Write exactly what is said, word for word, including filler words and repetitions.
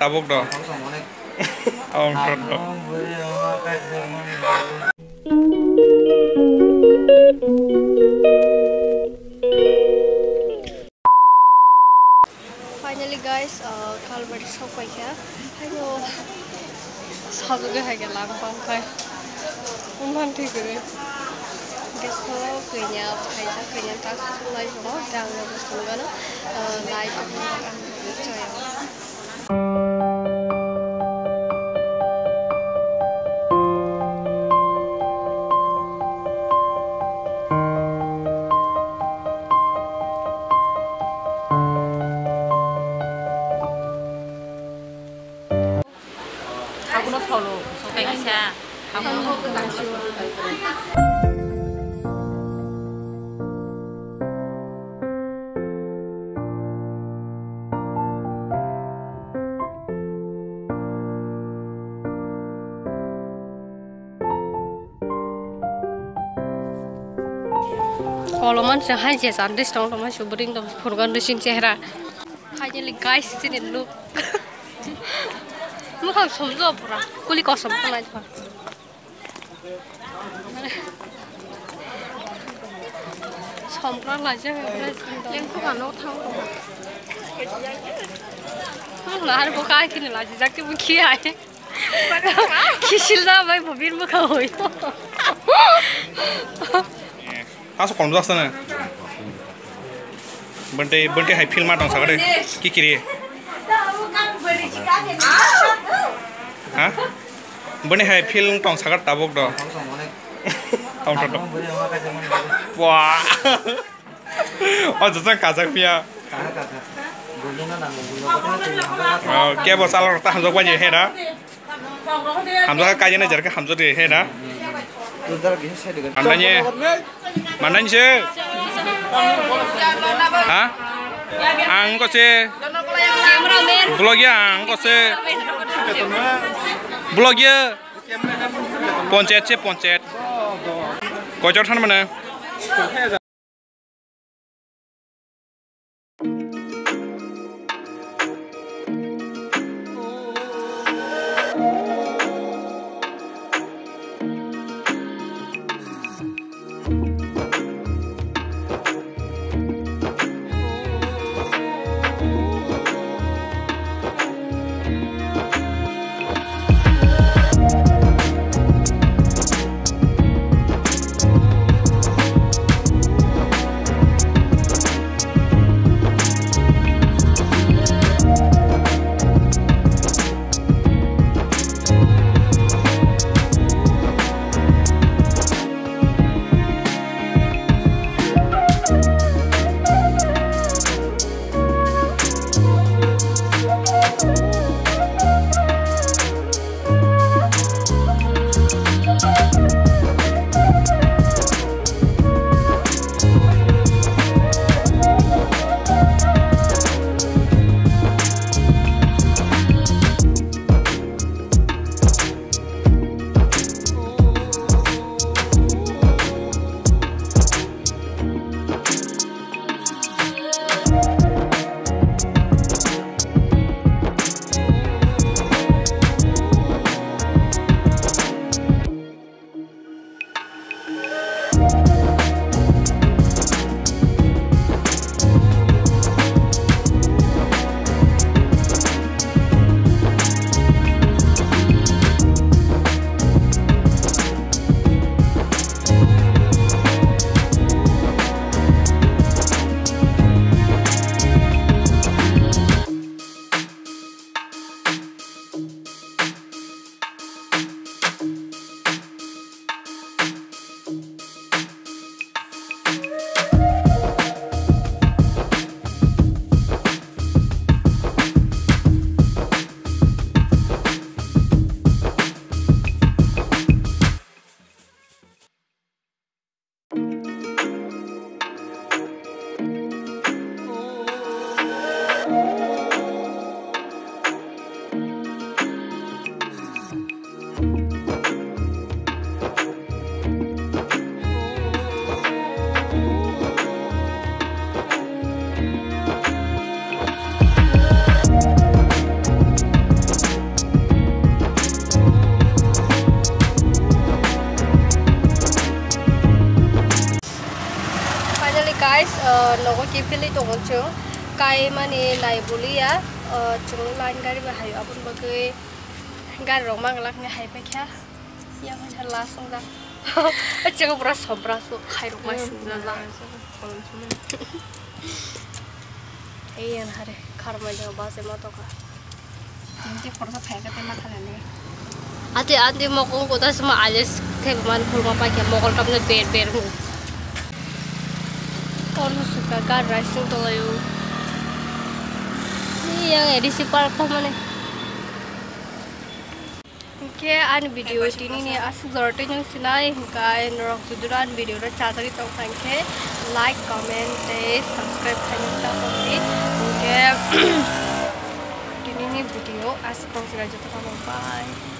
tabuk do. Ong thot do. Finally guys, uh, Kalbari sok pai kha. Hayo, sajagwi hai khe lang pang khai. Umhan thwi kwrwi. Hwnkhe sok kanya, phaijak kanya, ta sok lai tongo. Hwnkhe ang no bo song gano, uh, lai tongo, ang bo chaya. Abono solo, sokai kisa. Koloman se hai je chan dis tong tong hai subring tong phurgan dising chehra. Finally guys, chini look. Mukhang somjo pura. Kuli kosom khlai tho. Sompra laijak. Lengkuk ano thang. Nar bo kai kini laijak ke bo khi ai. Khisil da bai bo bin bo kha hoi. Aso kom jak sana. Bente bente hai film ma tong sakare. Kikiri. Ha? Bini hai film tong sakar tabuk do. Tong tong tong. Wah. O jajak kajak pia. O kebo chalok ta hamjak bai he na. Hamjak ka kaijana jar ka hamjak de he na. Hamdani. Mandan se. Ha? Ang ko se. Cameraman. Vlog ya ang ko se. Vlog ya. Ponchayat se ponchayat. Koichor than mana. Philwi tongo chwng, kai mani nai buliya, o, chwng line gari bai haio, aboni bagwi gari rok manglak hinwi hai paikha. Yang khe last wngjak. Chwng pura sobra su khairok mai swngjajak. Ei, yan hare, kharmai jao bus ema tongkha. Tei khoroksa phai khe tei ma khalai le. Ate, ate mokol kota sima alis thep man khulma paikha mokol tamne ber ber mu. Ono suka gar raising tolayo. Ni yang edisi park thamane. Hingke ani video tini ni aswk jora tei nung sinai hingkai norok judura ani video no chajagwi tongkha hingke like, comment tei subscribe khaina ta pokdi. Hingke tini ni video aswk tong sinai joto no bye.